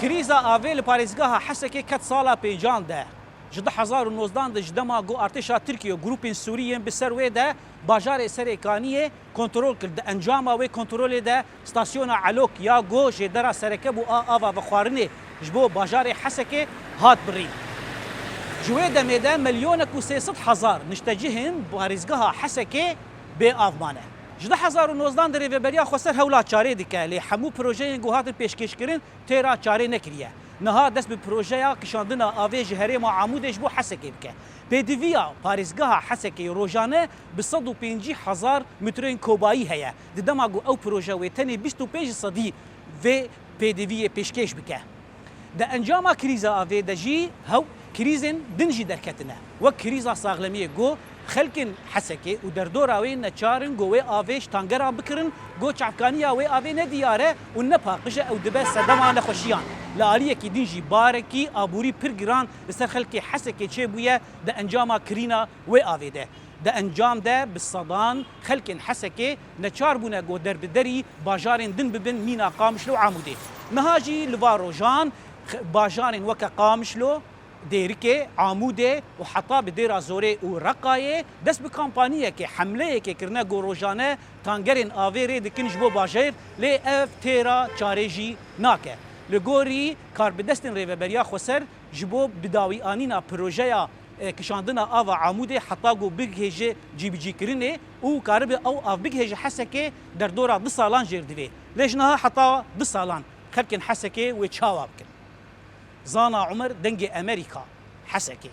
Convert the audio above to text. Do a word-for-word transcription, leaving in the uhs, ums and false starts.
Krîza avê li parêzgeha Hesekê ket sala pêncan de. Ji du hezar û nozdan de ji dema ku artêşa Tirkiyê û grûpên Sûrî yên bi ser wê de bajarê Serê Kaniyê kontrol kir. Di encama wê kontrolê de stasyona Elok ya ku jêdera sereke bû a ava vexwarinê ji bo bajarê Hesekê hat birîn. Ji wê demê de milyonek û sê sed hezar niştecihên parêzgeha Hesekê bê av mane. Ji du hezar û nozdan de Rêveberiya Xweser hewla çarê dike, lê hemû projeyên ku hatin pêşkêşkirin têra çarê nekiriye. Niha dest bi projeya kişandina avê ji herêma Amûdê ji bo Hesekê bike. Pêdiviya parêzgeha Hesekê rojane bi sed û pêncî hezar metreyên kobayî heye. Di dema ku ew proje wê tenê bîst û pênc sedî vê pêdiviyê pêşkêş bike. Di encama krîza avê de jî hew krîzên din jî derketine. Wek krîza saxlemiyê ku xelkên Hesekê û derdora wê neçar in ku wê avê ji tangeran bikirin, ku çavkaniya wê avê ne diyar e û ne paqij e, ew dibe sedema nexweşiyan. Li aliyekî din jî barekî aborî pir giran li ser xelkê Hesekê çêbûye di encama kirîna wê avê de. Di encam de bi sedan xelkên Hesekê neçar bûne ku derbiderî bajarên din bibin mîna Qamişlo û Amûdê. Niha jî li van rojan x-, bajarên weke Qamişlo, Dêrikê, Amûdê û heta bi Dêra Zorê û Reqayê dest bi kampaniyekê, hemleyekê kirine ku rojane tangerên avê rê dikin ji bo bajêr, lê ev têra çarê jî nake. Li gorî karbidestên Rêveberiya Xweser ji bo bidawîanîna projeya, e, kişandina ava Amûdê heta ku bigihêje cîbicîkirinê û karibe ew av bigihêje Hesekê, derdora du salan jêr divê. Lê ji niha heta du salan xelkên Hesekê wê çawa bikin? Zana Umer, Dengê Emerîka, Hesekê.